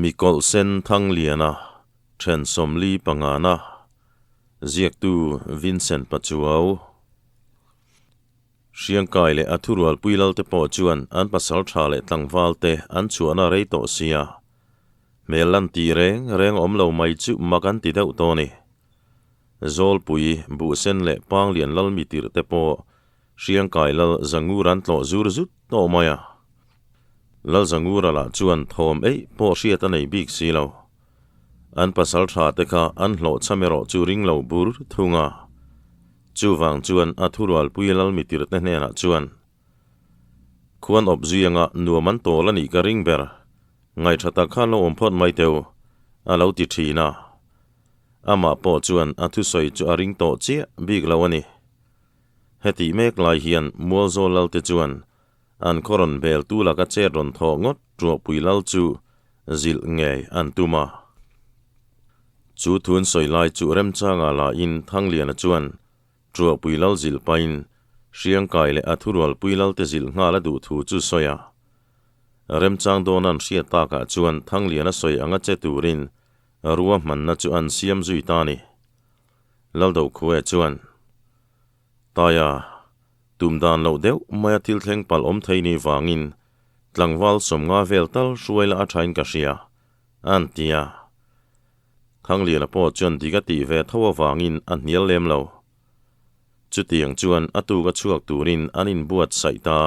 Mikawlh sen Thangliana, then 45na, ziaktu Vincent Pachuau. Hriangkai leh a thurualpui lalte pawh chuan an pasal tha leh tlangval te an chhuahna rei tawh sia. Hmel lan tih reng reng awm lo mai chu mak an ti deuh tawh a ni. Zawlpui, Buhsen leh Panglian lal mitirh te pawh Hriangkai lal Zangur an tlawh zur zut tawh mai a. Lal Zangura lah chuan thawm eih pawh hriat a nei bik si lo. An pasal tha te kha an hlawhchham erawh chu ring lo bur thung a. Chuvang chuan a thurualpui lal mitir te hnenah chuan, Khuan awp zui anga nuam an tawl a nih ka ring ber, ngaihṭha tak khan lo awm phawt mai teu, a lo ti ṭhin a. Amah pawh chuan a thusawi chu a ring tawh chiah bik lo a ni. Hetih mek lai hian Mualzawl Lalte chuan an khaw rawn bel tu laka chet rawn thawh ngawt Ṭuahpui Lal chu zilh ngei an tum a. Chu thun sawi lai chu remchanga lahin Thangliana chuan Ṭuahpui Lal zilh pahin Hriangkai leh a thurualpui Lalte zilh nghal a duh thu chu sawi a. Remchang dawn an hriat takah chuan Thangliana sawi anga che turin ruahmanna chu an siam zui ta a ni. Laldokhue chuan, Taia, tum dan loh deuh maia thil thleng palh awm thei ni vangin tlangval 50 vel tal hruai la a thain ka hria, an ti a. Thangliana pawh chuan dik a tih ve tho avangin a hnial lem lo. Chutiang chuan a tuk a chhuak turin an inbuatsaih ta.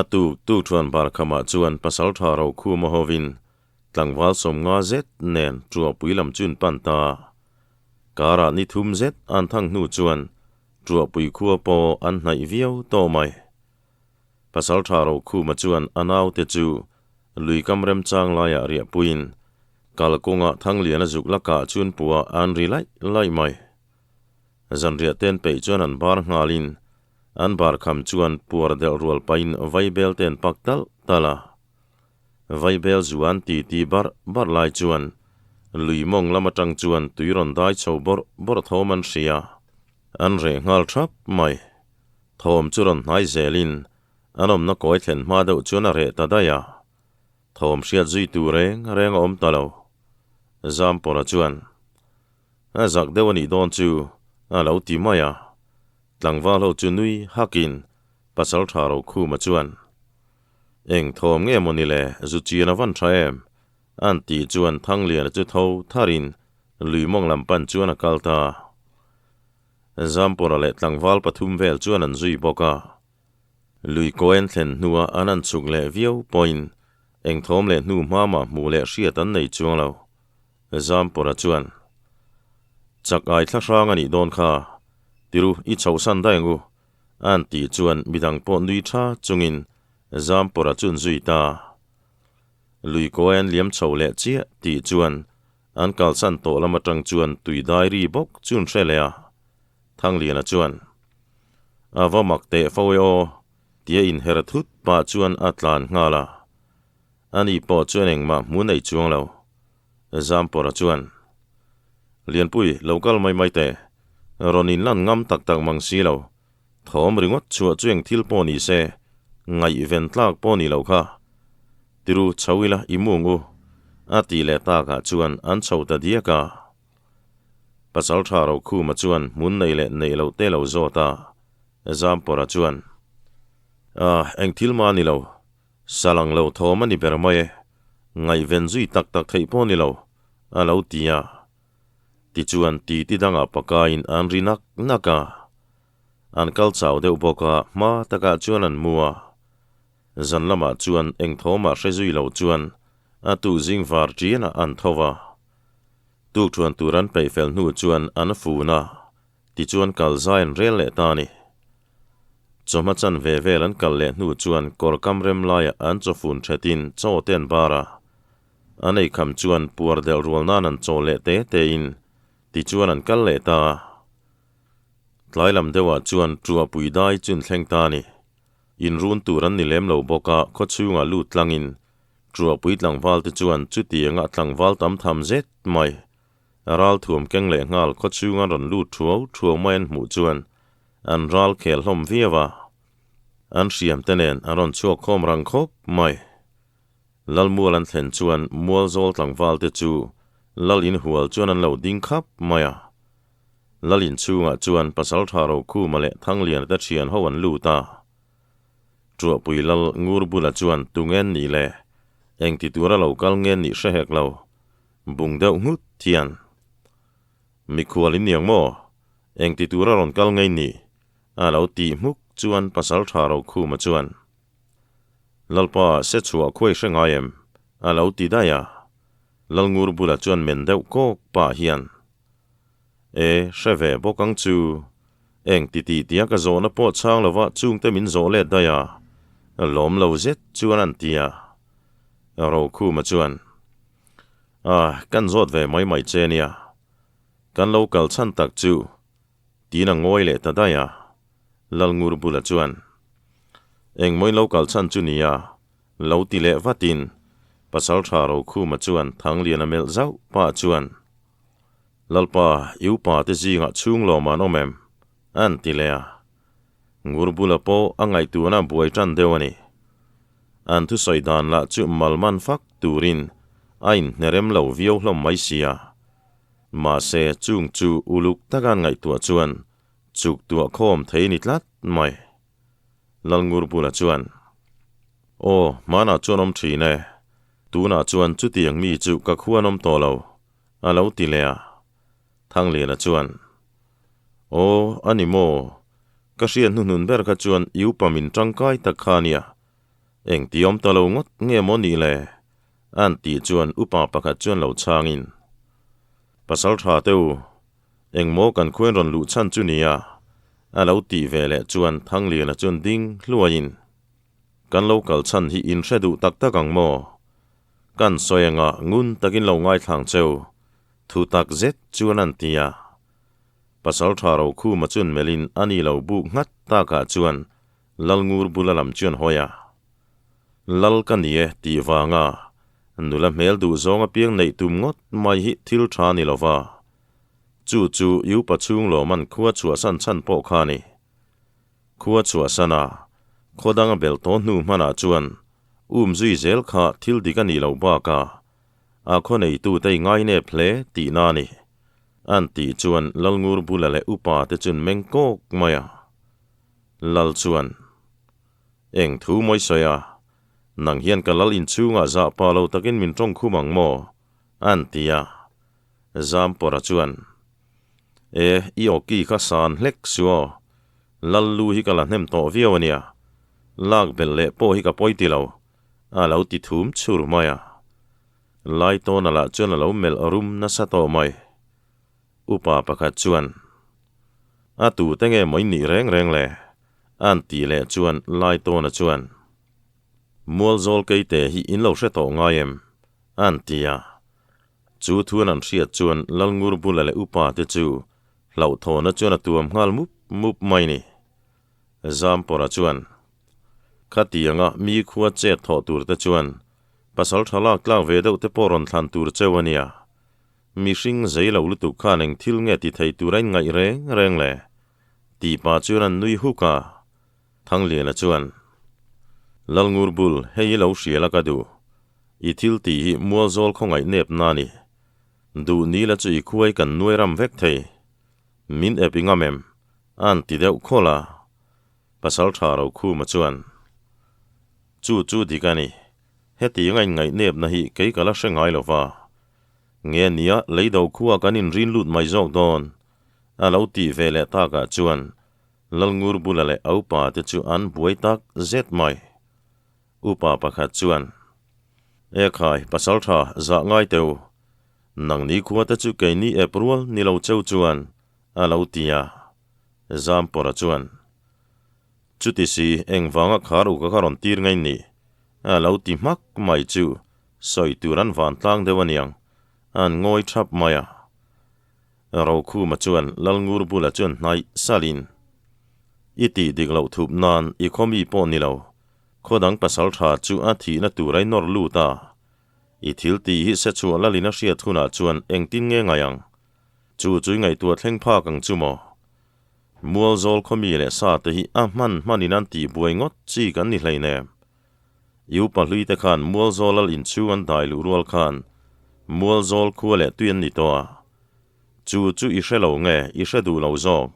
A tuk tuk thuan barkhamah chuan pasaltha Rokhuma hovin Tlangval 50 zet nen Ṭuahpui lam chu an pan ta. Karah ni thum zet an thang hnu chuan Ṭuahpui khua pawh an hnaih viau tawh mai. Pasalṭha Rokhuma chuan a naute chu lui kam remchang laiah riahpuiin kalkawngah Thangliana zuk la kah chun puah an ri laih laih mai. Zanriah ten peih chuan an bar nghalin an bar kham chuan puar delh rual pahin vaibel te an pak talh talh a. Vaibel zuan ti ti barh barh lai chuan lui mawng lam atang chuan tui rawn dai chho bawrh bawrh thawm an hria. An reh nghal thap mai. Thawm chu rawn hnai zelin an awmna kawi thlen hma deuh chuan a reh ta daih a. Thawm hriat zui tur reng reng a awm ta lo. Zampawra chuan, A zak deuh a nih dawn chu, a lo ti mai a. Tlangval ho chu nui hakin Pasaltha Rokhuma chuan, Eng thawm nge maw ni le, zu chian a van tha em? An tih chuan Thangliana chu tho tharin lui mawng lam pan chuan a kal ta. Zampawra leh tlangval pathum vel chuan an zui bawk a. Lui kawi an thlen hnua an an chhuk leh viau pawhin eng thawm leh hnu hma mah hmuh leh hriat an nei chuang lo. Zampawra chuan, Chak ai thla hrang a nih dawn kha, tiru i chhohsan daih ang u, An tih chuan midang pawh nui tha chungin Zampawra chu an zui ta. Lui kawi an liam chho leh chiah tih chuan an kalsan tawh lam atang chuan tui dai ri bawk chu an hre leh a. Thangliana chuan, A va mak teh fo e aw, tia inher thut pah chuan a tlan nghal a. Ani pawh chuan engmah hmu nei chuang lo. Zampawra chuan, Lianpui, lo kal mai mai teh. Rawn inlan ngam tak tak mang si lo. Thawm ringawt chhuah chu eng thil pawh ni se, ngaihven tlak pawh ni lo kha. Tiru chho ila i mung u, a tih leh takah chuan an chho ta diak a. Pasaltha Rokhuma chuan hmun nei leh neih loh te lo zawt a. Zampawra chuan, Ah, eng thil mah a ni lo. Salang lo thawm a ni ber mai e. Ngaihven zui tak tak theih pawh ni lo, a lo ti a. Tichuan titi dangah pakaiin an ri nak nak a. An kal chau deuh bawk a, hma takah chuan an mu a. Zan lamah chuan eng thawmah hre zui lo chuan a tu zing var ṭianah an tho va. Tukṭhuan tur an peih fel hnu chuan an fun a, tichuan kal zai an rel leh ta a ni. Chawhma chan ve vel an kal leh hnu chuan kawr kam rem laiah an chawfun thetin chaw te an bar a. An eikham chuan puar delh rual nan an chaw leh te tein tichuan an kal leh ta a. Tlai lam deuhah chuan Ṭuahpui dai chu an thleng ta a ni. Inrun tur an ni lem lo bawk a, khawchhungah lut tlangin Ṭuahpui tlangval te chuan chutianga tlangval tam tham zet mai Ral thuam keng leh nghal khawchhung an rawn lut thuau thuau mai an hmuh chuan an ral khel hlawm viau a. An hriam te nen an rawn chhuak khawm rang khawp mai. Lalmual an thlen chuan Mualzawl tlangvalte chu Lal inhual chuan an lo ding khap mai a. Lal inchhungah chuan Pasaltha Rokhuma leh Thangliana te thian ho an lut a. Tuahpui Lal Ngur bula chuan tu ngen nih le engti tura lo kal ngen nih hre hek lo, bung deuh nghut hian. Mikhual in niang maw? Engti tura rawn kal ngei nih? A lo tih hmuk chuan Pasaltha Rokhuma chuan, Lalpa, se chhuah khuai hre ngai em? A lo ti daih a. Lalngur bulah chuan men deuh kawk pah hian, E, hre ve bawk ang chu. Eng ti ti tia ka zawhna pawh chhang lova chungte min zawh let daih a. Lawm lo zet chuan an ti a. Rokhuma chuan, Ah, kan zawt ve mai mai che nia. Kan lo kal chhan tak chu. Tiin a ngawi leh ta daih a. Lalngur bula chuan, Engmaw in lo kal chhan chu nia, lo ti leh vatin Pasaltha Rokhuma chuan Thangliana melh zauh pah chuan, Lalpa, i upa te zingah chhung lawm an awm em? An ti leh a. Ngur bula pawh a ngaihtuahna a buai tan deuh a ni. An thusawi dan lah chu malman fak turin a inhnerem lo viau hlawm mai sia. Mahse, chung chu uluk taka an ngaihtuah chuan chuk tuah khawm thei ni tlat mai. Lalngur bulah chuan, Aw, hmanah chuan awm thin e. Tunah chuan chutiang mi chu ka khuan awm tawh lo, a lo ti leh a. Thangliana chuan, Aw, a ni maw? Ka hriat hnuhnun ber kha chuan i upa min tangkai tak kha a nia. Engti awm ta lo ngawt nge maw nih le? An tih chuan upa pakhat chuan lo chhangin, Pasal tha teu, engmaw kan khuain rawn luh chhan chu nia? A lo tih ve leh chuan Thangliana chuan ding hluaiin, Kan lo kal chhan hi in hre duh tak tak ang maw? Kan sawi anga ngun takin lo ngaithlang cheu, thu tak zet chuan an ti a. Pasal tha Rokhuma chuan melhin a ni lo buk nghat takah chuan Lalngur bula lam chuan hawi a. Lal ka ni e tih vanga nula hmel duh zawng apiang neih tum ngawt mai hi thil tha ni lova, chu chu i upa chhung lawman khua chhuahsan chhan pawh kha a ni. Khua chhuahsan a, khaw dang a belh tawh hnu hmanah chuan um zui zel kha thil dik a nih loh bakah a khaw neitute i ngainep hle tihna a ni. An tih chuan Lalngur bula leh upa te chuan meng kawk mai a. Lal chuan. Eng thu mawi sawi a, nang hian ka lal inchhungah zah pa lo takin min tawng khum ang maw? An ti a. Zampawra chuan, E, i awki kha san hlek su aw, lal lu hi ka la hnem tawh viau a nia, lak belh leh pawh hi ka pawi ti lo, a lo ti thum chhur mai a. Laitawna lah chuan a lo melh rum nasa tawh mai. Upa pakhat chuan, A tute nge maw i nih reng reng le? An tih leh chuan Laitawna chuan, Mualzawl keite hi in lo hre tawh ngai em? An ti a. Chu thuan an hriat chuan Lalngur bula leh upa te chu hlauhthawna chuan a tuam nghal mup mup mai ni. Zampawra chuan, Khatianga mi khua chet thawh tur te chuan pasal tha lak tlak ve deuh te pawh rawn thlan tur cheu a nia. Mihring zei lo lutuk khan eng thil nge ti thei tur a inngaih reng reng le? Tih pah chuan an nui huk a. Thangliana chuan, Lalngur bul, hei i lo hria la ka duh. I thil tih hi Mualzawl khawngaih nep na ni. Duh ni la chu i khuai kan nuai ram vek thei. Min ep i ngam em? A'n ti deuh khawlh a. Pasaltha Rokhuma chuan, Chu chu dik a ni. Heti anga inngaih nepna hi kei ka la hre ngai lo va. Nge nia leido khua kan inrin lut mai zawk dawn? A lo tih ve leh takah chuan Lalngur bula leh a upa te chu an buai tak zet mai. Upa pakhat chuan, E khai, pasaltha, zah ngai teu. Nangni khua te chu keini ep rual ni lo cheu chuan, a lo ti a. Zampawra chuan, Chuti si, engvanga khar uka kha rawn tir ngai ni? A lo ti hmak mai chu sawi tur an van tlang deuh aniang, an ngawi thap mai a. Rokhuma chuan Lalngur bula chuan hnaih salin, I tih dik loh thup nan i khaw mi pawh ni lo, khaw dang pasal tha chu a thihna tur a inawr lut a. I thil tih hi se chhuah lalin a hriat hunah chuan engtin nge ngai ang? Chu chu i ngaihtuah thleng phak ang chu maw? Mualzawl khaw mi leh sa te hi a hman hmanin an tih buai ngawt chi kan ni hleinem. I upa hlui te khan Mualzawl lal inchhung an dai luh rual khan Mualzawl khua leh tui an ni tawh a. Chu chu i hre lo nge i hre duh lo zawk?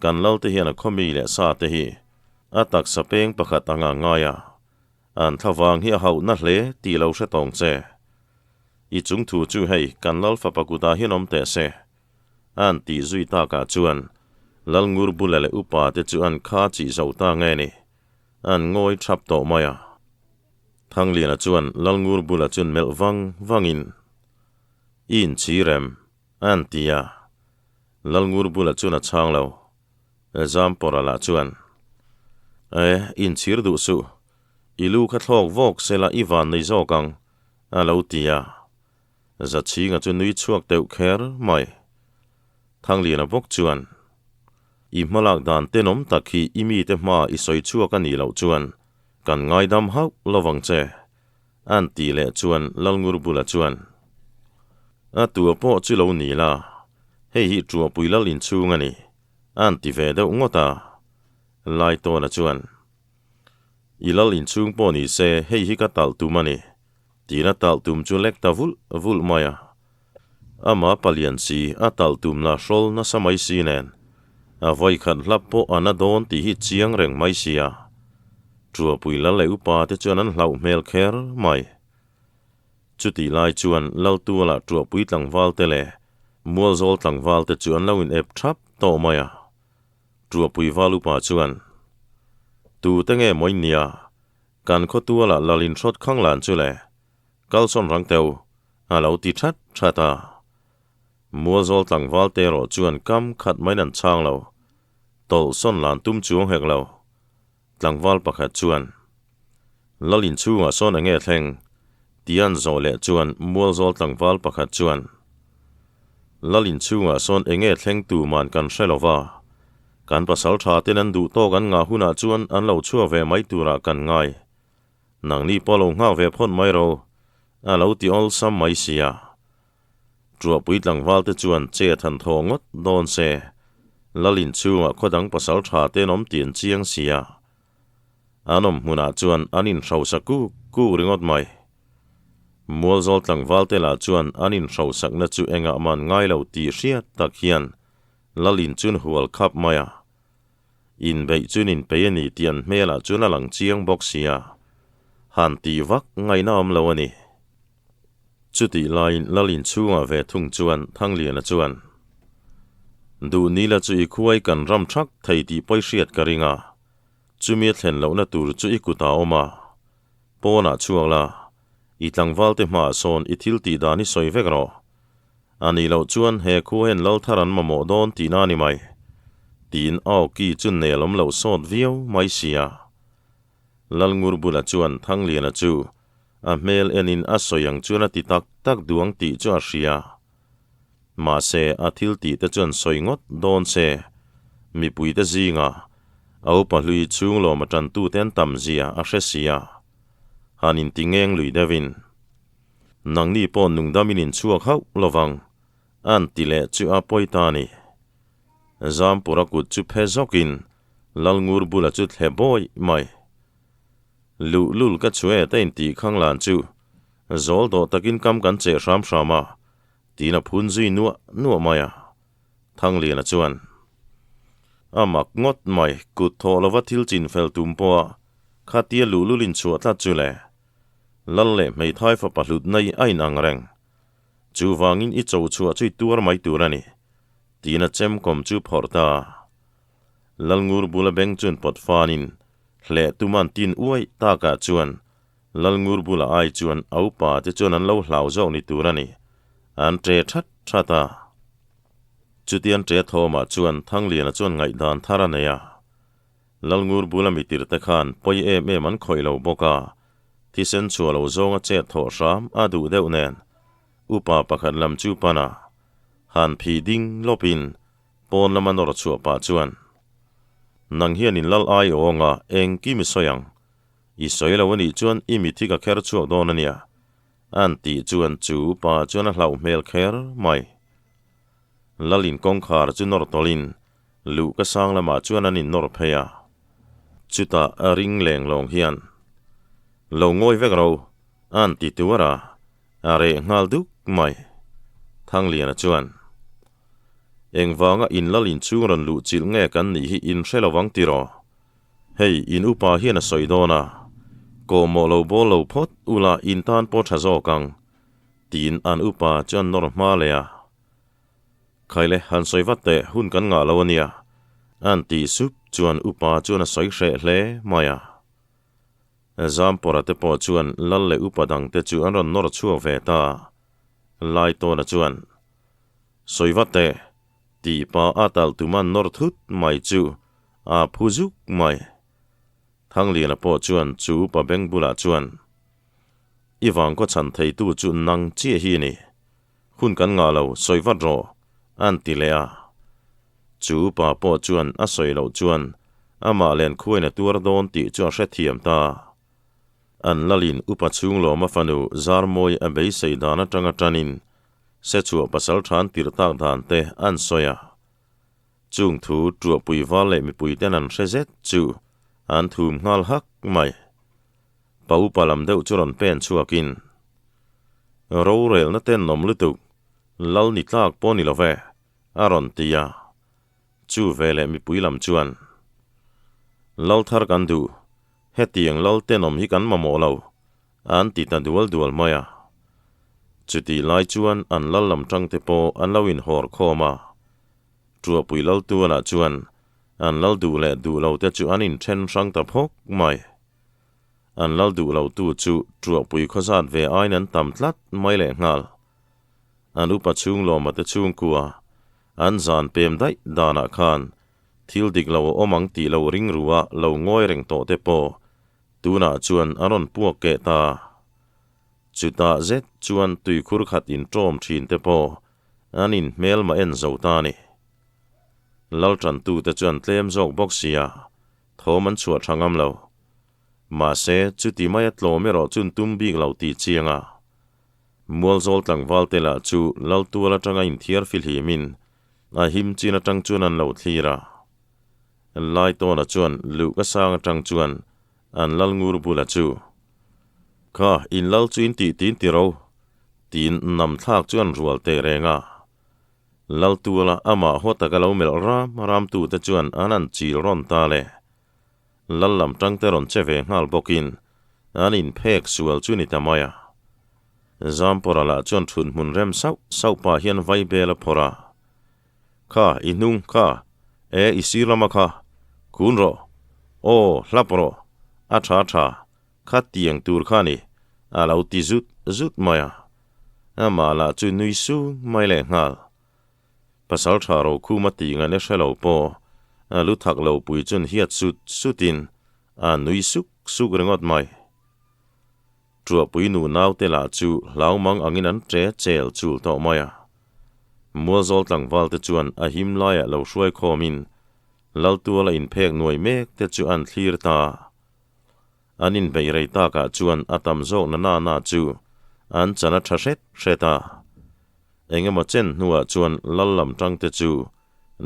Kan lal te hian a khawmi leh sa te hi a taksa peng pakhat anga ngai a, an thlavang hi a hauhna hle tih lo hre tawng che. I chung thu chu hei kan lal fapa kutah hian awm teh se. An tih zui takah chuan Lalngur bula leh upa te chu an kha chih zo ta nge ni? An ngawi thap tawh mai a. Thangliana chuan Lalngur bula chun melh vang vangin, I inchhir em? An ti a. Lalngur bula chuan a chhang lo. Zampawra lah chuan, E, inchhir duh suh. I lu kha thlawk vawk sela i van nei zawk ang, a lo ti a. Zachhinga chu nui chhuak deuh kher mai. Thangliana bawk chuan, I hmalak dan tenawm tak hi i mite hma i sawi chhuak a nih loh chuan kan ngaidam hauh lovang che, an tih leh chuan Lalngurbula chuan, A tua pawh chu lo ni la, hei hi Tuahpui Lal inchhung a ni, an ti ve deuh ngawt a. Laitawna chuan, I Lal inchhung pawh ni se hei hi ka talh tum a ni, Tina talh tum chu lek ta vulh vulh mai a. Ama palian si a talh tum la hrawl nasa mai si nen, a vawi khat hlap pawh a na dawn tih hi chiang reng mai si a. Tuapui lal leh upa te chuan an hlauh hmel kher mai. Chutih lai chuan Laltuala Tuapui tlangval te leh Mualzawl tlangval te chu an lo in ep thap tawh mai a. Tuapui val upa chuan, Tute nge maw in nia? Kan khawtualah lal inhrawt khang lan chu le, kalsawn rang teu, a lo ti that that a. Mualzawl tlangval te erawh chuan kam khat maiin an chhang lo, tawlhsawn lan tum chuang hek lo. Tlangval pakhat chuan, Lal inchhungah sawn enge thleng? ti an zawh leh chuan Mualzawl tlangval pakhat chuan, Lal inchhungah sawn enge thleng tuman kan hre lo va, Kan pasal tha ten an duh tawk an ngah hunah chuan an lo chhuak ve mai turah kan ngai. Nangni pawh lo nghak ve phawt mai ro, a lo ti awlsam mai sia. Tuahpui tlangval te chuan che than thaw ngawt dawn se, Lal inchhungah khaw dang pasal tha ten awm ti an chiang sia. An awm hmunah chuan an inhrosa kuk kuk ringawt mai. Mualzawl tlangval te lah chuan an inhrosakna chu engah man ngai lo tih hriat tak hian Lalin chun hual khap mai a, inbeih chun inpei a ni tih an hmelah chuan a lang chiang bawk sia, han tih vak ngaihna awm lo a ni. Chutih laiin Lalin chhungah ve thung chuan Thangliana chuan, Duh nila chu i khuai kan ram thak thei tih pawi hriat ka ring a, chumi a thlen lohna tur chu i kutah a awm a, pawnah chhuak la, i tlangvalte hmaah sawn i thil tih dan i sawi vek rawh. A nih loh chuan he khu hian lal thar an mamawh dawn tihna a ni mai, tiin a awki chu nel awm loh sawt viau mai sia. Lalngur bulah chuan Thangliana chu a hmel enin a sawi ang chuan a ti tak tak duang tih chu a hria. Mahse a thil tih te chuan sawi ngawt dawn se, mipuite zingah a upa hlui chhung lawm a tantute an tam zia a hre sia. Han inti ngeng lui deuhin. Nangni pawh nungdamin in chhuak hauh lovang, an ti leh chu a pawi ta a ni. Zampura kut chu phe zawkin Lalngur bula chu thle bawi mai. Luhlul ka chu e ta intih khang lan chu zawl dawh takin kam kan cheh hram hram a, tiin a phun zui nuah nuah mai a. Thangliana chuan, A mak ngawt mai, kut thawh lova thil chin fel tum pawha khatia luhlul in chhuah tlat chu le. Lal leh hmeithai fapa hlutna i a inang reng. Chuvangin i cho chhuah chu i tuar mai tur a ni, tiin a chem kawm chu phawrh ta a. Lalngur bula beng chuan pawt fanin hleh tuman tin uaih takah chuan Lalngur bula ai chuan a upa te chuan an lo hlau zawk ni tur a ni, an ṭe ṭhat ṭhat a. Chutian ṭe thawmah chuan Thangliana chuan ngaihdan thar a nei a. Lalngur bula mitir te khan pawi em em an khawih lo bawk a, thisen chhuah lo zawnga chet thawh hram a duh deuh nen upa pakhat lam chu pan a, han phi ding lawpin pawn lama nawr chhuah pah chuan, Nang hian in lal ai awng a, engkim i sawi ang. I sawi lo anih chuan i mithi ka kher chhuak dawn ania, an tih chuan chu upa chuan a hlauh hmel kher mai. Lalin kawngkhar chu nawr tawlhin Luh ka sang lamah chuan an innawr phei a, chutah a ring leng lawng hian. Lo ngawi vek ro, a'n ti tuar a, a reh nghal duk mai. Thangliana chuan, Engvanga in lal inchhung rawn luh chilh nge kan nih hi in hre lo ang tiraw? Hei, in upa hian a sawi dawn a, kawhmawh lo bawl lo phawt ula in tan pawh tha zawk ang, tiin an upa chu an nawr hma leh a. Khaile, han sawi vat teh, hun kan ngah lo a nia, a'n ti sup chuan upa chuan a sawi hreh hle mai a. Zampawra te pawh chuan lal leh upa dangte chu an rawn nawr chhuak ve ta. Laitawna chuan, Sawi vat teh, tih pa a talh tuman nawr thut mai chu a phu zuk mai. Thangliana pawh chuan chu upa beng bulah chuan, I vang khaw chhan theitu chu nang chiah hi ni. Hun kan ngah lo, sawi vat rawh, a'n ti leh a. Chu upa pawh chuan a sawi loh chuan amah len khuain a tuar dawn tih chu a hrethiam ta. An lalin upa chhunglawma fanu Zarmawi a beisei dan atanga tanin Sechhuah pasal than tirh tak dan te an sawi a. Chung thu tuahpui val leh mipui ten an hre zet chu an thum nghal hak mai. Pa upa lam deuh chu rawn pen chhuakin, Rorelna ten awm lutuk, lal ni tlak pawh ni lo ve, a rawn ti a. Chu veleh mipui lam chuan, Lal thar kan duh, hetiang lal tenawm hi kan mamawh lo, an ti ta dual dual mai a. Chutih lai chuan an lal lam tangte pawh an lo inhawr khawm a. Tuahpui lal tualah chuan an lal duh leh duh lo te chu an inthen hrang ta phawk mai. An lal duh lo tu chu Tuahpui khaw zat ve aiin an tam tlat mai leh nghal. An upa chhung lawma te chhungkua an zan pem daih danah khan thil dik lo a awm ang tih lo ring rua lo ngawi reng tawh te pawh tunah chuan a rawn puak keh ta. Chutah zet chuan tuikhur khat inṭawm ṭhin te pawh an inhmelma en zo ta a ni. Lalṭantute chuan tlem zawk bawk sia thawm an chhuah ṭha ngam lo. Mahse, chuti maia tlawm erawh chun tum bik lo tih chiang a. Mualzawl tlangval te lah chu Laltual aṭanga inthiar fihlimin a him chin aṭang chuan an lo thlir a. Laitawna chuan luh ka sang aṭang chuan an lal ngur bula chu, Kha, in lal chu in tih tin ti ro, tiin nam thlak chu an rual teh reng a. Laltuala amah haw taka lo melh ram ram tute chuan an an chil rawn ta le. Lal lam tangte rawn che ve nghal bawkin an inphek sual chu ni ta mai a. Zampawra lah chuan thut hmun rem sauh sauh pah hian vai bel a phawrh a. Kha, i hnung, kha, e, i sir lama kha, kun rawh, aw, hlap rawh, a tha tha, kha tiang tur kha ni, a lo ti zut zut mai a. Amah lah chu nui sung mai leh nghal. Pasal tha Rokhuma tih ngaihna hre lo pawh a lu thak lo pui chun hiat sut sutin a nui suk suk ringawt mai. Tuahpui nu naute lah chu hlau mang angin an ṭe chel chul tawh mai a. Mualzawl tlangval te chuan a him laiah lo hruai khawmin Laltuala inphek nuai mek te chu an thlir ta. An inbeih rei takah chuan a tam zawk na na na chu an chan a tha hret hret a. Eng emaw chen hnuah chuan lal lam tangte chu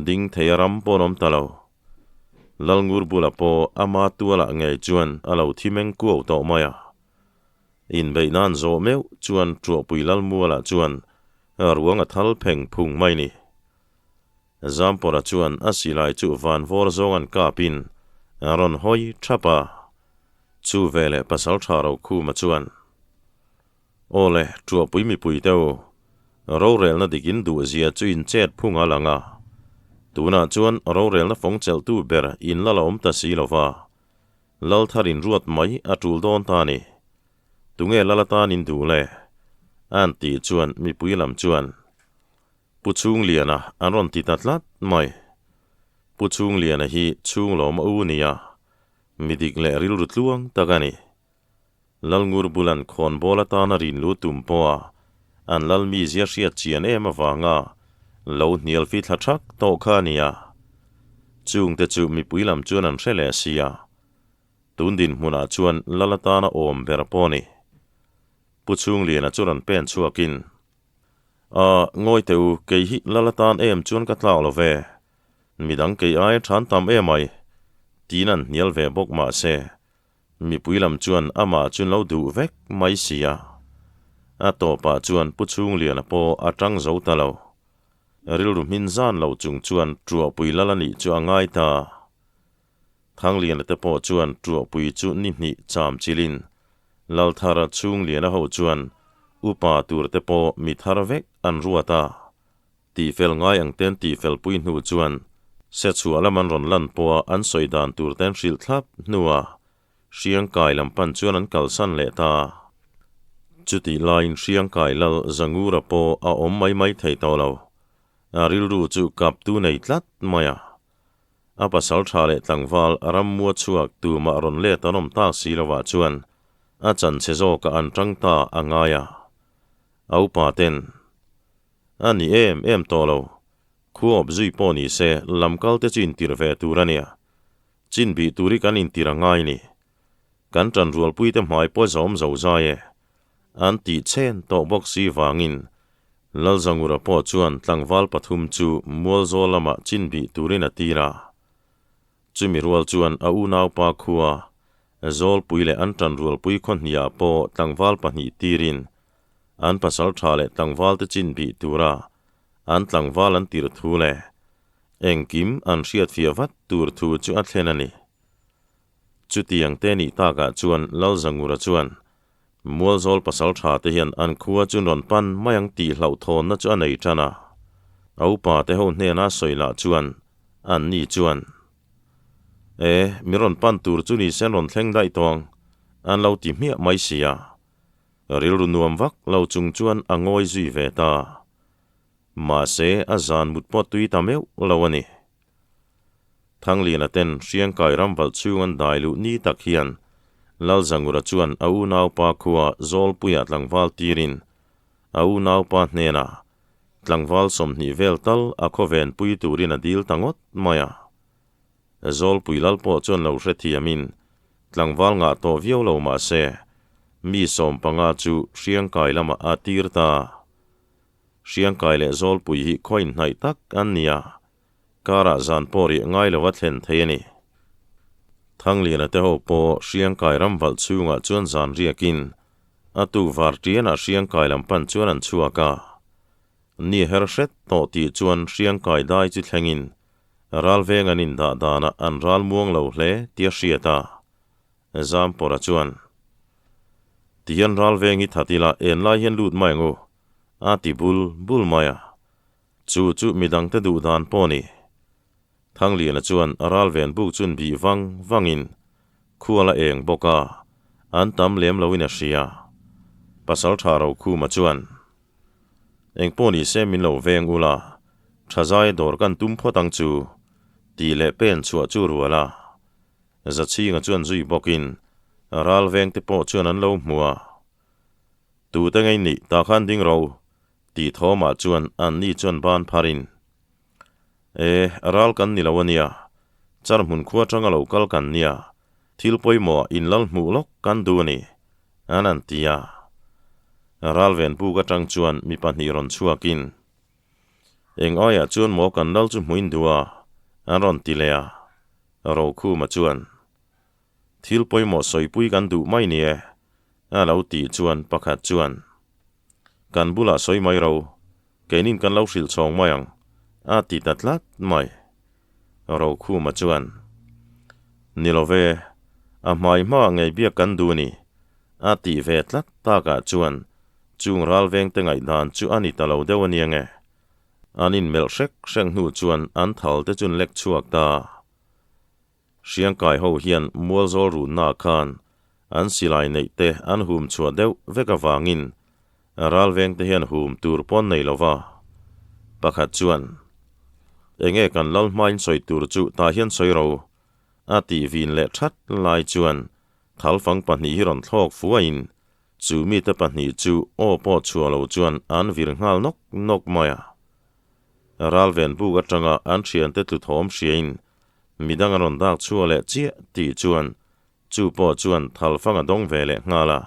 ding thei a ram pawn awm ta lo. Lal ngur bula pawh ama tualah ngei chuan a lo thi meng kuau tawh mai a. Inbeih nan zawh meuh chuan Tuahpui lal mualah chuan ruang a thal pheng phung mai ni. Zampawra chuan a silai chu van vawr zawng an kapin a rawn hawi thap a. Chu veleh pasal tha Rokhuma chuan, Aw le, Tuahpui mipui te u, rorelna dik in duh zia chu in chet phung a lang a. Tunah chuan rorelna fawng chelhtu ber in la la awm ta si lo va, lal thar in ruat mai a tul dawn ta a ni. Tunge lal atan in duh le? A'n tih chuan mipui lam chuan, Pu Chhungliana an rawn ti ta tlat mai. Pu Chhungliana hi chhunglawm a u nia, mi dik leh rilru tluang tak a ni. Lalngur bulan khawnbawl atana rin lu tum pawha an lal mizia hriat chian em avanga lo hnial fi thla thak tawh kha a nia. Chungte chu mipui lam chuan an hre leh sia. Tun dinhmunah chuan lal atana awm ber pawh a ni. Pu Chhungliana chu rawn pen chhuakin A, ngawi teh u, kei hi lal atan em chuan ka tlak lo ve. Midang kei aia than tam em ai, tiin an hnial ve bawk mahse. Mipui lam chuan amah chu lo duh vek mai si a. A tawpah chuan Pu Chhungliana pawh a tang zo ta lo. Rilru hmin zan lo chung chuan Ṭuahpui lal a nih chu a ngai ta. Thangliana te pawh chuan Ṭuahpui chu ni hnih cham chilin Lalthara Chhungliana ho chuan upa tur te pawh mi thar vek an ruat a. Tihfel ngai ang ten tihfel pui hnu chuan se chhuah lam an rawn lan pawha an sawi dan tur ten hrilh thlap hnuah Hriangkai lam pan chuan an kalsan leh ta. Chutih laiin Hriangkai lal Zangura pawh a awm mai mai thei tawh lo. A rilru chu kaptu nei tlat mai a. A pasal tha leh tlangval rammua chhuak tumah rawn let an awm tak si lovah chuan a chanchhe zawkah an tang ta a ngai a. A upa ten A ni em em tawh lo. Khu awp zui pawh ni se, lam kal te chu intir ve tur a nia. Chin bih tur hi kan intir a ngai ni. Kan ṭan rualpui te hmai pawh zawm zo zai e. An tih chen tawh bawk si vangin Lalzangura pawh chuan tlangval pathum chu Mualzawl lamah chin bih turin a tir a. Chumi rual chuan a unaupa khua Zawlpui leh an ṭan rualpui khaw hniah pawh tlangval pahnih tirin An pasal tha leh tlangvalte chin bih tura an tlangval an tirh thu leh engkim an hriatfiah vat tur thu chu a thlen a ni. Chutiang te nih takah chuan Lalzangura chuan Mualzawl pasal tha te hian an khua chu rawn pan mai ang tih hlauhthawnna chu a nei tan a. A upa te ho hnena sawi lah chuan an ni chuan E, mi rawn pan tur chu ni se an rawn thleng daih tawng an lo ti hmiah mai si a. Rilru nuam vak lo chung chuan a ngawi zui ve ta. Mahse, a zan mut pawh tui ta meuh lo a ni. Thangliana ten Hriangkai ramvalh chhung an dai luh ni tak hian Lalzangura chuan a unaupa khua Zawlpuiah tlangval tirin a unaupa hnenah tlangval 20 vel tal a khawvenpui turin a dil ta ngawt mai a. Zawlpui lal pawh chuan lo hrethiamin tlangval ngah tawh viau lo mah se, mi 15 chu Hriangkai lamah a tir ta. Hriangkai leh Zawlpui hi khaw inhnaih tak an ni a, karah zan pawh riah ngai lova thlen thei a ni. Thangliana te ho pawh Hriangkai ram valh chhungah chuan zan riakin a tukvar tianah Hriangkai lam pan chuan an chhuak a. Ni her hret tawh tih chuan Hriangkai dai chu thlengin Ral veng an indah danah an ral muang lo hle tia hriat a, Zampawra chuan, Tihian ral veng hi that ila en lai hian lut mai ang u, a ti bul bul mai a. Chu chu midangte duh dan pawh a ni. Thangliana chuan ral ven buk chun bih vang vangin khual a eng bawk a, an tam lem loin a hria. Pasaltha Rokhuma chuan, Engpawh ni se min lo veng ula, tha zai dawr kan tum phawt ang chu, tih leh pen chhuah chu rual a. Zachhinga chuan zui bawkin ral veng te pawh chuan an lo hmu a. Tute ngei nih tah khan ding ro, tih thawmah chuan an ni chuan ban pharin, E, ral kan ni lo a nia, char hmun khua atanga lo kal kan nia, thil pawimawh in lal hmuh lawk kan duh a ni, An an ti a. Ralven buk atang chuan mi pahnih rawn chhuakin, Eng aiah chuan maw kan lal chu hmuin duh a? an rawn ti leh a. Rokhuma chuan, Thil pawimawh sawipui kan duh mai ni e, a lo tih chuan pakhat chuan, Kan bulah sawi mai ro, keinin kan lo hrilh chhawng mai ang, a ti ta tlat mai. Rokhuma chuan, Ni lo ve, a hmai hmaah ngei biak kan duh a ni, a tih ve tlat takah chuan chung ral vengte ngaihdan chu a ni ta lo deuh a nia nge. An inmelh hrek hrek hnu chuan an thal te chu an lek chhuak ta. Hriangkai ho hian Mualzawl runna khan an silai neih te an hum chhuah deuh vek avangin ral vengte hian hum tur pawn nei lo va. Pakhat chuan, Enge kan lal hmain sawi tur chu tah hian sawi ro, a tih vin leh that lai chuan thalfang pahnih hi rawn thlawk fuaiin chu mite pahnih chu aw pawh chhuah lo chuan an vir nghal nawk nawk mai a. Ral ven buk atanga an thiante tlu thawm hriain midang a rawn dak chhuah leh chiah tih chuan chu pawh chuan thalfang a dawng ve leh nghal a.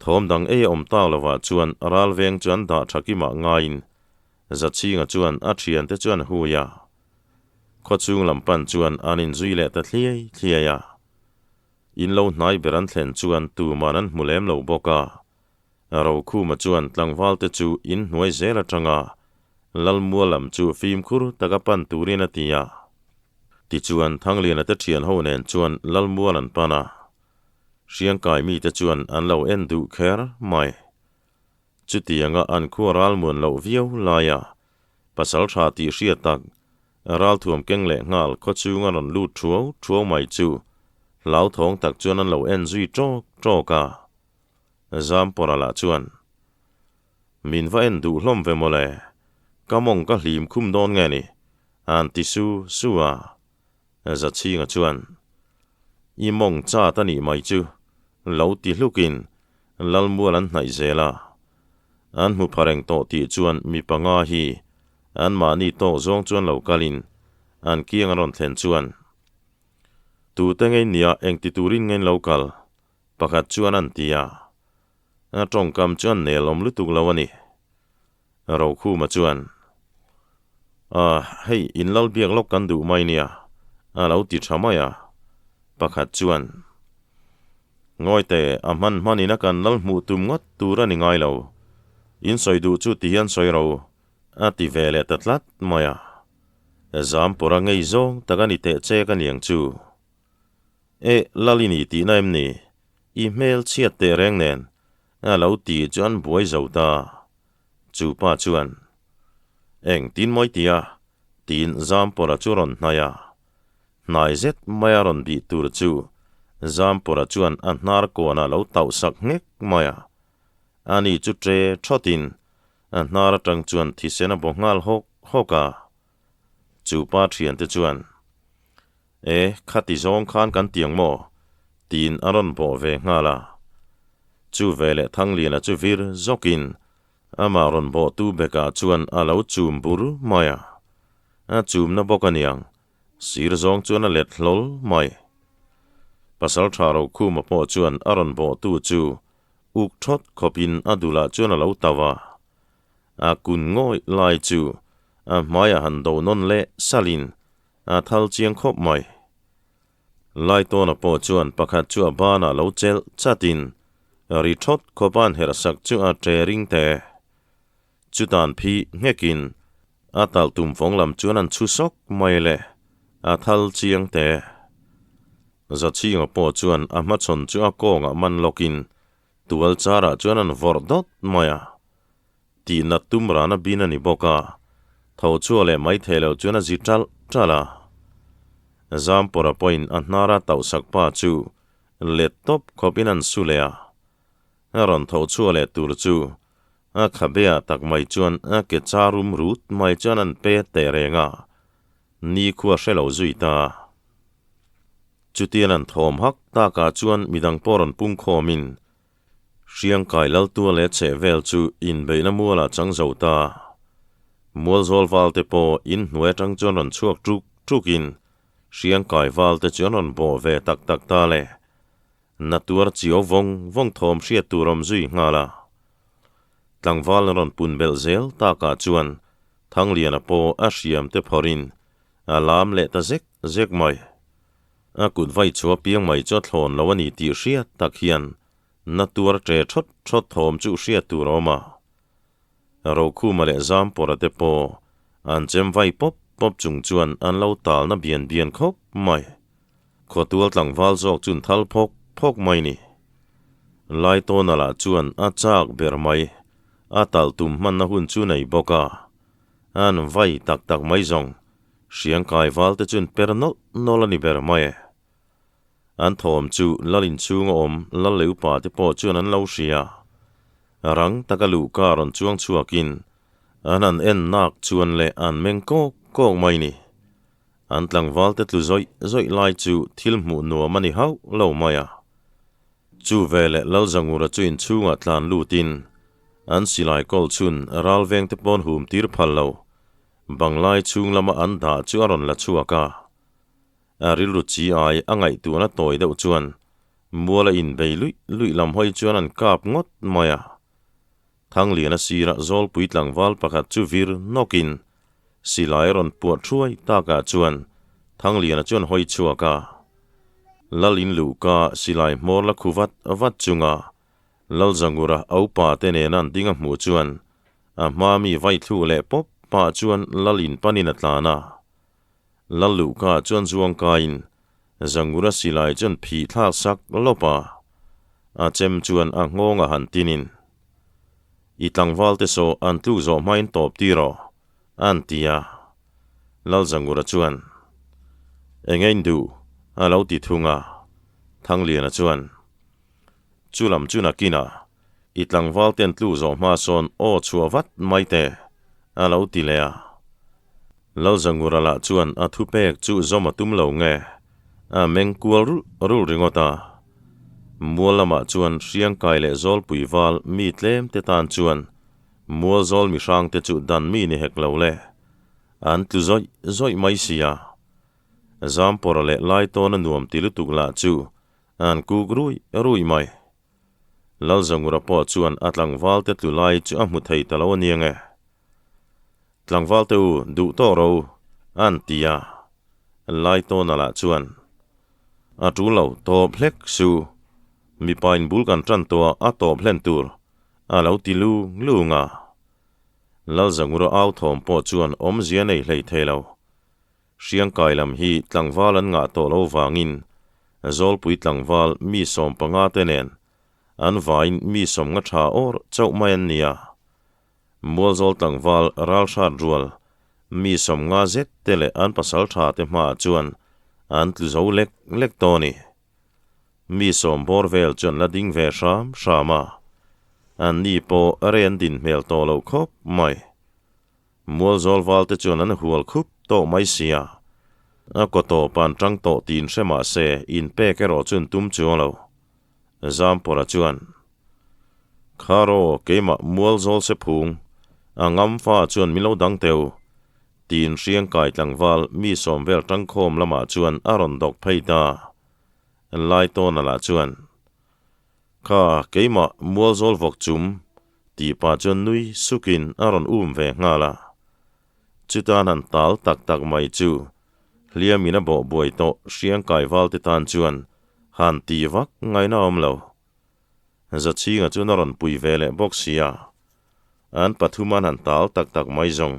Thawm dang ei a awm tak lovah chuan ral veng chu an dah tha kimah ngaiin Zachhinga chuan a thiante chu an hui a. Khawchhung lam pan chuan an inzui leh ta thliai thliai a. In lo hnai ber an thlen chuan tuman an hmu lem lo bawk a. Rokhuma chuan tlangvalte chu in hnuai zel atanga Lalmual lam chu fimkhur taka pan turin a ti a. Tichuan Thangliana te thian ho nen chuan Lalmual an pan a. Hriangkai mite chuan an lo en duh kher mai. Chutianga an khua ralmuan loh viau laia pasal tha tih hriat tak ralthuam keng leh nghal khawchhung a rawn lut thuau thuau mai chu hlauthawng tak chuan an lo en zui tawk tawk a. Zampawra lah chuan, Min va en duh hlawm ve mawle, ka mawng ka hlim khum dawn nge ni? A'n ti su su a. Zachhinga chuan, I mawng chat a nih mai chu, lo ti hlukin Lalmual an hnaih zel a. An hmu pha reng tawh tih chuan mi panga hi anmahni tawk zawng chuan lo kalin an kiang an rawn thlen chuan, Tute ngei nia engti turin ngein lo kal? Pakhat chuan an ti a. A tawngkam chu an nel awm lutuk lo a ni. Rokhuma chuan, Ah, hei in lal biak lawk kan duh mai nia, a lo ti tha mai a. Pakhat chuan, Ngawi teh, a hman hmanin a kan lal hmuh tum ngawt tur a ni ngai lo. In sawi duh chu ti hian sawi ro, a ti ve leh ta tlat mai a. Zampawra ngei zawng tak a ni teh che ka niang chu. E, lal i ni tihna em ni? I hmel chhiat teh reng nen, a lo ti chu an buai zo ta. Chu pa chuan, Eng tin mawi tia? tiin Zampawra chu rawn hnai a. Hnai zet maia rawn bih tur chu Zampawra chuan a hnar kawnah lo tauh sak nghek mai a. Ani chu ṭe ṭhawtin a hnar aṭang chuan thisen a baw nghal hawk hawk a. Chu pa ṭhiante chuan, E, khati zawng khan kan tiang maw? tiin a rawn bawh ve nghal a. Chu veleh Thangliana chu vir zawkin amah rawn bawhtu bekah chuan a lo chum bur mai a. A chumna bawk aniang, sir zawng chuan a let hlawl mai. Pasalṭha Rokhuma pawh chuan a rawn bawhtu chu uk thawt khawpin a dulah chuan a lo tauh a. A kun ngawih lai chu a hmaiah han do nawn leh salin A thal chiang khawp mai. Laitawna pawh chuan pakhat chu a banah lo chelh chatin ri thawt khawpa an herh sak chu a ṭe ring te. Chutan phi nghekin a talh tum fawng lam chuan an chhu sawk mai le, a thal chiang te. Zachhinga pawh chuan a hmachhawn chu a kawngah man lawkin tual charah chuan an vawrh dawt mai a. Tih nat tum rana bin a ni bawk a, tho chhuah leh mai thei lo chuan a zi ṭalh ṭalh a. Zampawra pawhin a hnara tauhsak pa chu let tawp khawpin an su leh a. A rawn tho chhuah leh tur chu a khabeah tak mai chuan a ke char rum rut mai chuan an pe teh reng a, nikhua hre lo zui ta. Chutian an thawm hak takah chuan midang pawh rawn pungkhawmin Hriangkai Laltua leh chhehvel chu inbeihna mualah chang zo ta. Mualzawl valte pawh inhnuai atang chuan rawn chhuak ṭuk ṭukin Hriangkai valte chu an rawn bawh ve tak tak ta le. Natuar chiau vawng vawng thawm hriat tur awm zui nghal a. Tlangval an rawn pun belh zel takah chuan Thangliana pawh a hriam te phawrhin a lam leh ta zek zek mai. A kut vai chu a piang mai chu a thlawn lo a ni tih hriat tak hian na tuar ṭe ṭhawt ṭhawt thawm chu hriat tur a awm a. Rokhuma leh Zampawra te pawh an chem vai pawp pawp chung chuan an lo talna bian bian khawp mai. Khawtual tlangval zawk chun thal phawk phawk mai ni. Laitawna lah chuan a chak ber mai, a talh tum hmanna hun chu nei bawk a, an vai tak tak mai zawng. Hriangkai valte chuan per nawlh nawlh a ni ber mai e. An thawm chu lal inchhung a awm lal leh upa te pawh chuan an lo hria. Rang taka luhka rawn chuang chhuakin an han en nak chuan leh an meng kawk kawk mai ni. An tlangval te tlu zawih zawih lai chu thil hmuh nuam a ni hauh lo mai a. Chu veleh Lalzangura chu inchhungah tlan lutin an silai kawl chhun ralveng te pawn hum tir phal lo. Banglai chhung lama an dah chu a rawn la chhuak a. A rilru chi ai a ngaihtuahna tawi deuh chuan mual a inbei luih luih lam hawi chuan an kap ngawt mai a. Thangliana sirah Zawlpui tlangval pakhat chu vir nawkin silai a rawn puah thuai takah chuan Thangliana chuan hawi chhuak a. Lal in luhka silai hmawr la khu vat vat chunga Lal Zangura a upa te nena an ding a hmuh chuan a hma mi vai thlu leh pawp pah chuan Lal in panin a tlan a. Lal luhka chuan zuang kaiin Zangura silai chuan phih thlak sak lawp a, a chem chuan a nghawng a han tinin, I tlangval te saw an tluk zawh hmain tawp tir aw, an ti a. Lal Zangura chuan, Eng duh? a lo ti thung a. Thangliana chuan, Chu lam chu nakinah i tlangval ten tluk zawh hma sawn aw chhuah vat mai teh, a lo ti leh a. Lal Zangura lah chuan a thupek chu zawm a tum lo nge, a meng kual rulh rulh ringawt a. Mual lamah chuan Hriangkai leh Zawlpui val mi tlem te tan chuan mual zawl mi hrang te chu dan mi ni hek lo le, an tlu zawih zawih mai si a. Zampawra leh Laitawna nuam ti lutuk lah chu an kuk ruih ruih mai. Lal Zangura pawh chuan a tlangval te tlu lai chu a hmu thei ta lo a nia nge. Tlangval te u, duh tawh ro, an ti a. Laitawna lah chuan, A tul lo, tawp hlek su. Mipa in bul kan tan tawh a, a tawp hlen tur, a lo ti lung lung a. Lal Zangura au thawm pawh chuan awmzia nei hlei thei lo. Hriangkai lam hi tlangval an ngah tawh lo vangin Zawlpui tlangval mi 15 te nen an vain mi 50 tha awr chauh mai an ni a. Mualzawl tlangval ralhrat rual mi 50 zet te leh an pasal tha te hmaah chuan an tlu zo lek lek tawh a ni. Mi 10 bawr vel chuan la ding ve hram hram a, an ni pawh rei an din hmel tawh loh khawp mai. Mualzawl val te chuan an hual khup tawh mai sia. A kaw tawp an tang tawh tiin hre mah se inpek erawh chu an tum chuang lo. Zampawra chuan, Kharaw, keimah Mualzawl se phung, a ngam fa chuan min lo dang teu, tiin Hriangkai tlangval mi 10 vel tangkhawm lamah chuan a rawn dawk phei ta. Laitawna lah chuan, Kha, keimah Mualzawl vawk chum, tih pah chuan nui sukin a rawn um ve nghal a. Chutan han tal tak tak mai chu hliamin a bawh buai tawh Hriangkai valte tan chuan han ti vak ngaihna awm lo. Zachhinga chuan a rawn pui ve leh bawk sia. An pathum an han tal tak tak mai zawng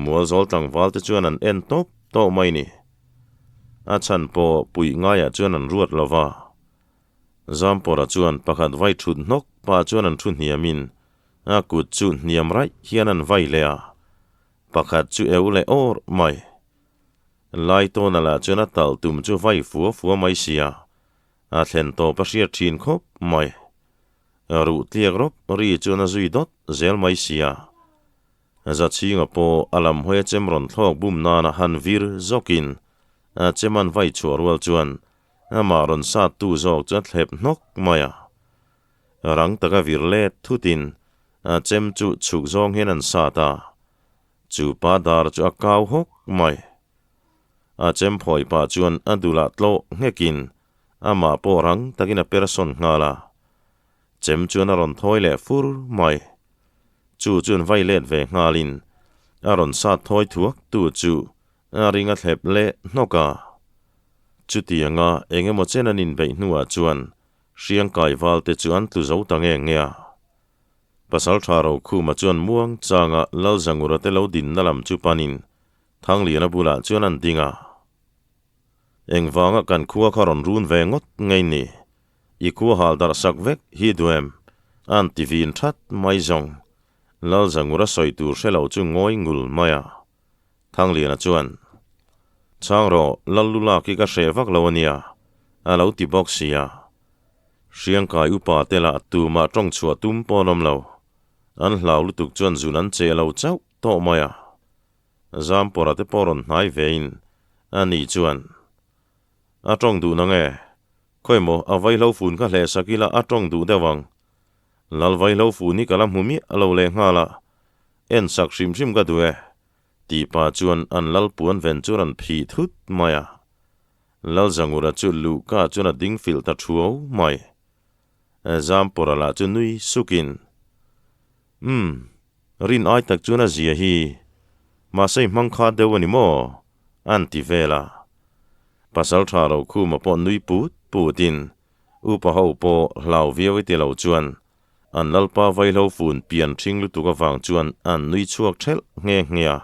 Mualzawl tlangval te chuan an en tawp tawh mai ni. A chhan pawh puih ngaiah chuan an ruat lo va. Zampawra chuan pakhat vai thut hnawk pah chuan an thu hniamin a kut chu hniam raih hian an vai leh a, pakhat chu eu leh awr mai. Laitawna lah chuan a talh tum chu vai fua fua mai sia, a thlen tawp a hriat thin khawp mai. Ruh tliak rawp ri chuan a zui dawt zel mai sia. Zachhinga pawh a lam hawi a chem rawn thlawk bum nana han vir zawkin a chem an vai chhuah rual chuan Amah rawn sat tu zawk chu a thlep hnawk mai a. Rang taka vir let thutin a chem chu chhuk zawng hian an sat a, chu pa dar chu a kau hawk mai. A chem phawi pah chuan a dulah tlawh nghekin amah pawh rang takin a per sawn nghal a. Chem chuan a rawn thawi leh fur mai. Chu chuan vai let ve nghalin a rawn sat thawi thuak tu chu A ring a thlep leh hnawk a. Chutianga eng emaw chen an inbeih hnuah chuan Hriangkai valte chu an tlu zo ta nge nge a. Pasalṭha Rokhuma chuan muang changa Lalzangura te lo dinna lam chu panin Thangliana bulah chuan an ding a. Engvanga kan khua kha rawn run ve ngawt ngei ni? I khua hal darh sak vek hi duem an ti vin that mai zawng. Lalzangura sawi tur hre lo chu ngawi ngul mai a. Thangliana chuan, Chhang rawh, Lallu lak hi ka hreh vak lo a nia, a lo ti bawk sia. Hriangkai upa te lah tumah tawng chhuah tum pawh an awm lo. An hlau lutuk chuan zun an cheh lo chauh tawh mai a. Zampawra te pawh rawn hnai vein a ni chuan, A tawng duh nang e, khawimaw a vaihlo fun kha hleh sak ila a tawng duh deuh ang. Lal vaihlo fun hi ka la hmu miah lo leh nghal a, en sak hrim hrim ka duh e, tih pah chuan an lal puan ven chu rawn phih thut mai a. Lal Zangura chu luhka chuan a ding filh ta thuau mai. Zampawra lah chu nui sukin, Umm, rin ai tak chuan a zia hi, mahse i hmang kha deuh a ni maw? an ti vel a. Pasalṭha Rokhuma pawh nui put putin upa ho pawh hlau viau i ti lo chuan an lalpa vaihlo fun pian ṭhing lutuk avang chuan an nui chhuak ṭhelh nghe nghe a.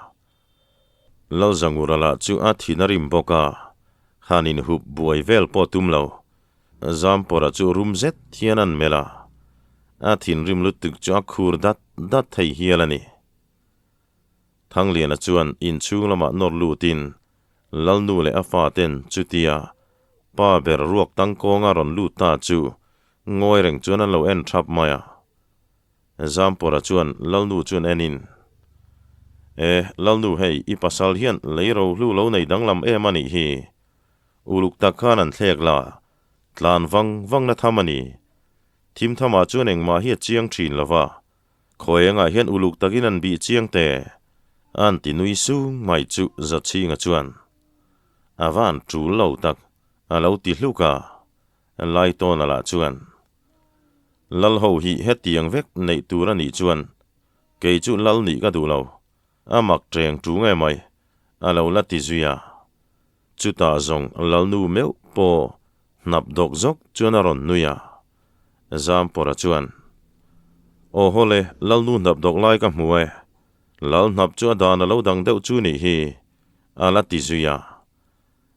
Lalzangura lah chu a thin a rim bawk a, han inhup buai vel pawh tum lo. Zampawra chu rum zet hian an melh a, a thinrim lutuk chu a khur dat dat thei hial a ni. Thangliana chuan inchhung lamah nawr lutin Lalnu leh a faten chutia pa ber ruak tangkawnga rawn lut ta chu ngawi reng chuan an lo en thap mai a. Zampawra chuan Lalnu chuan enin, E, Lalnu hei, i pasal hian lei rohlu lo nei danglam em a nih hi. Uluk tak khan an thlek la, tlan vang vang na tham a ni. Thim thamah chuan engmah hi a chiang thin lo va, khawi engah hian uluk takin an bih chiang te, an ti nui sung mai chu Zachhinga chuan a van tul lo tak a lo ti hluk a. Laitawna lah chuan, Lal ho hi hetiang vek neih tur a nih chuan kei chu lal nih ka duh lo, a mak ṭeng ṭu nge mai, a lo la ti zui a. Chutah zawng lalnu meuh pawh hnap dawk zawk chuan a rawn nui a. Zampawra chuan, Aw haw le, lalnu hnap dawk lai ka hmu e, lal hnap chu a dan a lo dang deuh chu nih hi, a la ti zui a.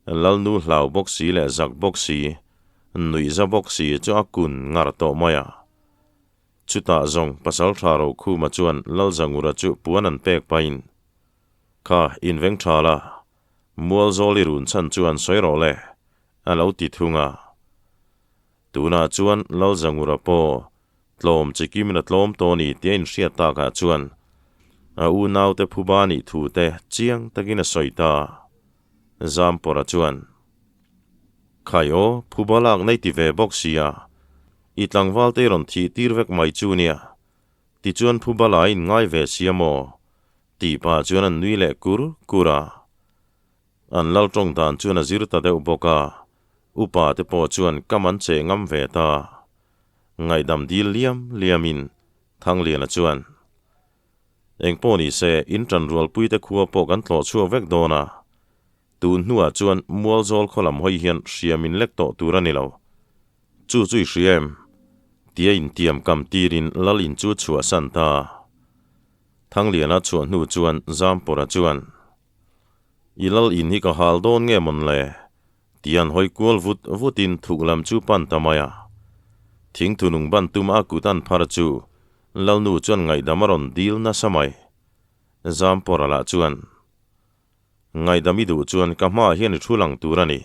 Lalnu hlau bawk si leh zak bawk si, nuihza bawk si chu a kun ngar tawh mai a. Chutah zawng Pasalṭha Rokhuma chuan Lalzangura chu puan an pek pahin, Kha, inveng ṭha la, Mualzawl i run chhan chu an sawi rawh le, a lo ti thung a. Tunah chuan Lalzangura pawh tlawm chikimin a tlawm tawh ni tia inhriat takah chuan a unaute phuba nih thu te chiang takin a sawi ta. Zampawra chuan, Khai aw, phuba lak nei ti ve bawk sia, i tlangval te i rawn thih tir vek mai chu nia, tichuan phuba la in ngai ve sia maw? tih pah chuan an nui leh kur kur a. An lal tawng dan chuan a zir ta deuh bawk a, upa te pawh chuan kam an cheh ngam ve ta. Ngaihdam dil liam liamin Thangliana chuan, Eng pawh ni se, in ṭan rualpuite khua pawh kan tlawh chhuak vek dawn a. Tun hnuah chuan Mualzawl khaw lam hawi hian hriam in lek tawh tur a ni lo. Chu chu i hria em? Tia intiam kam tirin Lal in chu chhuahsan ta. Thangliana chhuah hnu chuan Zampawra chuan, I Lal in hi ka hal dawn nge mawn le? Tian hawi kual vut vutin thuk lam chu pan ta mai a. Thingthunung ban tum a kut an phar chu Lalnu chuan ngaihdam a rawn dil nasa mai. Zampawra lah chuan, Ngaihdam i duh chuan ka hmaah hian i thu lang tur a ni,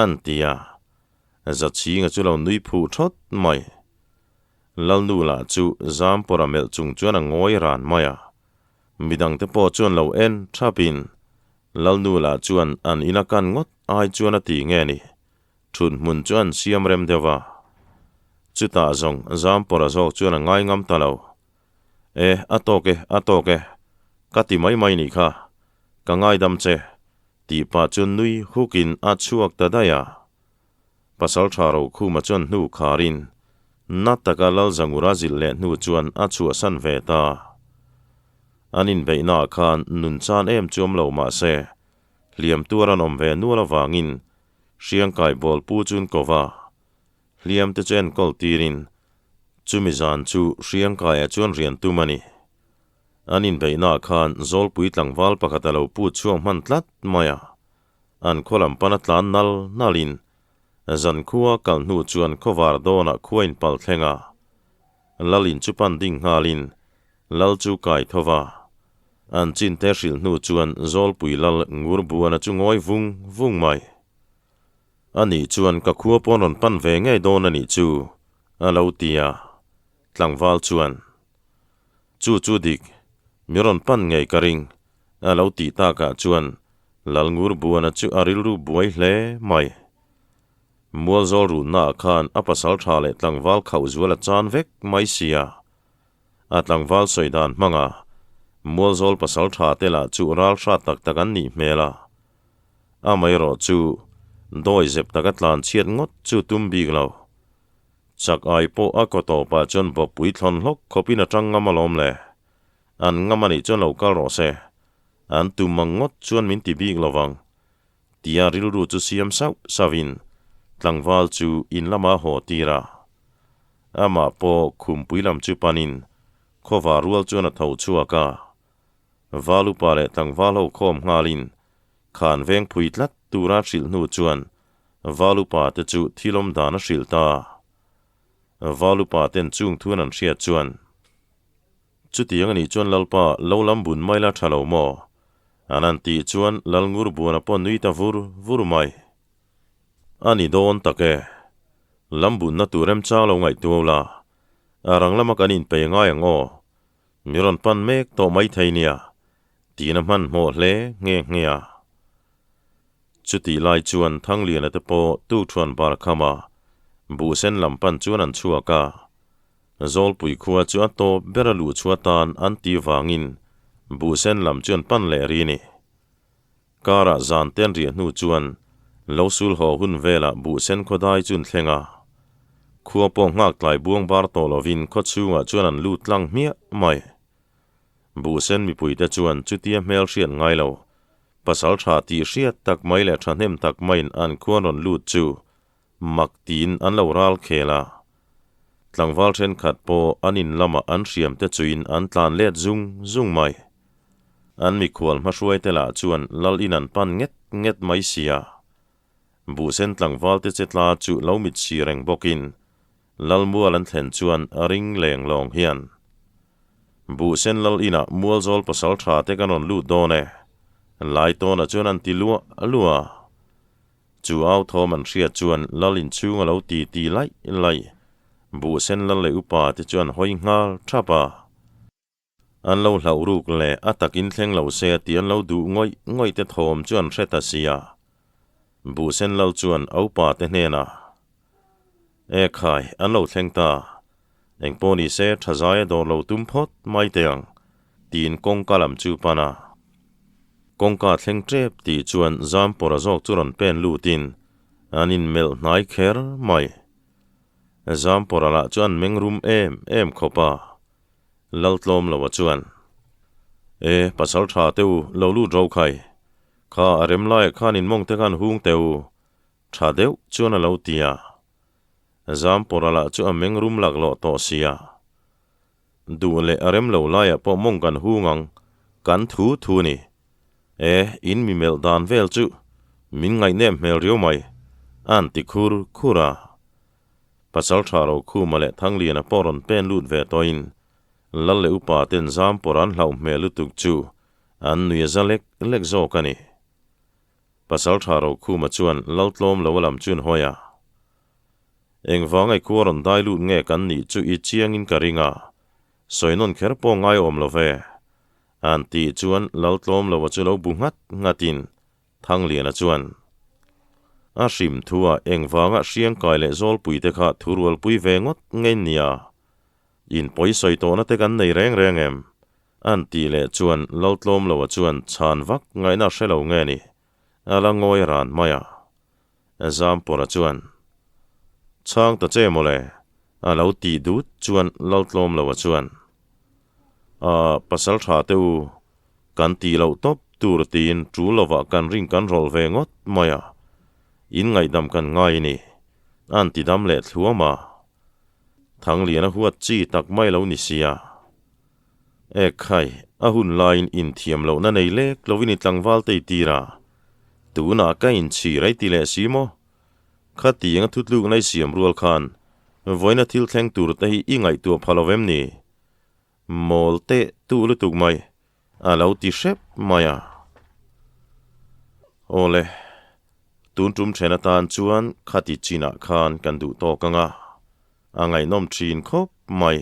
an ti a. Zachhinga chu lo nui phuh thawt mai. Lalnu lah chu Zampawra melh chung chuan a ngawi ran mai a. Midangte pawh chuan lo en thapin Lalnu lah chuan an ina kan ngawt ai chuan a ti nge ni. Thut hmun chu an siam rem deuh a. Chutah zawng Zampawra zawk chuan a ngai ngam ta lo. E, a tawk e, a tawk e. Ka ti mai mai nih kha. Ka ngaidam che, tih pah chuan nui hukin a chhuak ta daih a. Pasalṭha Rokhuma chuan hnu kharin na taka Lalzangura zilh leh hnu chuan a chhuahsan ve ta. An inbeihnaah khan nun chan em chu awm lo mah se, hliam tuar an awm ve nual avangin Hriangkai bawl pu chun ko va, hliam te chu enkawl tirin chumi zan chu Hriangkaiah chuan rian tum a ni. An inbeihnaah khan Zawlpui tlangval pakhat a lo put chhuak hman tlat mai a, an khaw lam pana tlan nal nalin zan khua kal hnu chuan khawvar dawnah khua inpal thleng a, Lal in chu pan ding nghalin Lal chu kai tho va. An chin te hrilh hnu chuan Zawlpui Lal ngur buana chu ngawi vung vung mai. Ani chuan ka khua pawn rawn pan ve ngei dawn a nih chu, a lo ti a. Tlangval chuan, Chu chu dik, mi rawn pan ngei ka ring, a lo tih takah chuan Lal ngur buana chu a rilru buai hle mai. Mualzawl runnaah khan a pasal tha leh tlangval khauh zual a chan vek mai sia. A tlangval sawi dan hmanga Mualzawl pasal tha te lah chu ral hrat tak tak an nih hmel a. Amaherawh chu dawi zep taka tlan chhiat ngawt chu tum bik lo. Chak ai pawh a kaw tawpah chuan bawppui thlawn hlawk khawpin a tang ngam alawm le. An ngam anih chuan lo kal rawh se. An tum ang ngawt chuan min ti bik lo vang. Tia rilru chu siam sauh sauhin tlangval chu in lama haw tir a. Amah pawh khumpui lam chu panin khawva rual chuan a tho chhuak a. Val upa leh tlangval ho khawm nghalin khan veng phui tlat tura hrilh hnu chuan val upa te chu thil awm dan a hrilh ta. Val upa ten chung thuan an hriat chuan, Chutiang a nih chuan Lalpa lo lam bun mai la tha lo maw? An han tih chuan Lalngur buana pawh nui ta vur vur mai. A ni dawn tak e. Lam bunna tur remchang lo ngaihtuau la, a rang lama kan inpei ngai ang aw. Mi rawn pan mek tawh mai thei nia, tiin a hmanhmawh hle nghe nghe a. Chutih lai chuan Thangliana te pawh tukthuan bar khama buh sen lam pan chuan an chhuak a. Zawlpui khua chu a tawp ber a luh chhuah tan an tih vangin buh sen lam chu an pan leh ri ni. Karah zan te an riah hnu chuan lo sul haw hun velah buh sen khawdai chu an thleng a. Khua pawh nghak tlai buang bar tawh lovin khaw chhungah chuan an lut tlang hmiah mai. Buh sen mipuite chuan chutia hmel hriat ngai lo, pasal tha tih hriat tak mai leh thahnem tak maiin an khuan rawn lut chu Mak tiin an lo ral khel a. Tlangval thenkhat pawh an in lamah an hriam te chuin an tlan let zung zung mai. An mikhual hmahruai te lah chuan lal in an pan nget nget mai sia. Buhsen tlangval te che tla chu lo mit si reng bawkin lal mual an thlen chuan a ring leng lawng hian, Buhsen lal inah mualzawl pasal tha te kan rawn lut dawn e, lai tawnah chuan an ti luah luah a. Chu au thawm an hriat chuan lal inchhung a lo ti ti laih laih. Buh sen lal leh upa te chuan hawi nghal thap a. An lo hlauh ruk leh a takin thleng lo se tih an lo duh ngawih ngawih te thawm chu an hre ta si a. Buh sen lal chuan a upa te hnenah, E khai, an lo thleng ta. Engpawh ni se tha zai a dawr lo tum phawt mai teh ang, tiin kawngka lam chu pan a. Kawngka thleng tep tih chuan Zampawra zawk chu rawn pen lutin an inmelh hnai kher mai. Zampawra lah chu an meng rum em em khawp a, Laltlawm loa chuan, E, pasal tha teh u, lo lut ro khai. Kha a rem laiah khan in mawng te khan hung teh u, tha deuh chuan a lo ti a. Zampawra lah chu a meng rum laklawh tawh sia. Duh leh a rem lo laiah pawh mawng kan hung ang, kan thu thu ni. E, in mi melh dan vel chu min ngaihnep hmel riau mai, a an ti khur khur a. Pasal tha Rokhuma leh Thangliana pawh rawn pen lut ve tawhin Lal leh upa ten Zampawra an hlauh hmel lutuk chu an nui a za lek lek zawk a ni. Pasal tha Rokhuma chuan Lal tlawm lo a lam chu an hawi a. Engvang ai khua rawn dai lut nge kan nih chu i chiangin ka ring a, sawi nawn kher pawh ngai awm lo ve. An tih chuan Lal tlawm lo a chu lo bu nghat nghatin Thangliana chuan, A hrim thu ah engvanga Hriangkai leh Zawlpui te kha thurualpui ve ngawt ngei nia? In pawi sawi tawhna te kan nei reng reng em? An tih leh chuan Laltlawm loa chuan chhan vak ngaihna hre lo nge ni? A la ngawi ran mai a. Zampawra chuan, Chhang ta che mawle, a lo tih dut chuan Laltlawm loa chuan, A pasal tha te u, kan tih loh tawp tur tiin tul lovah kan ring kan rawlh ve ngawt mai a, in ngaihdam kan ngai a ni, an ti dam leh thluam a. Thangliana huat chi tak mai lo ni sia. E khai, a hun laiin inthiam lohna nei lek lovin i tlangval te i tir a, tunah ka inchhir a i ti leh si maw? Khatiang a thutlukna i siam rual khan vawiina thil thleng tur te hi i ngaihtuah pha lo vem ni? Mawl teh tuh lutuk mai, a lo ti hrep mai a. Awle, tun tum then atan chuan khati chinah khan kan duh tawk ang a, a ngaihnawm thin khawp mai.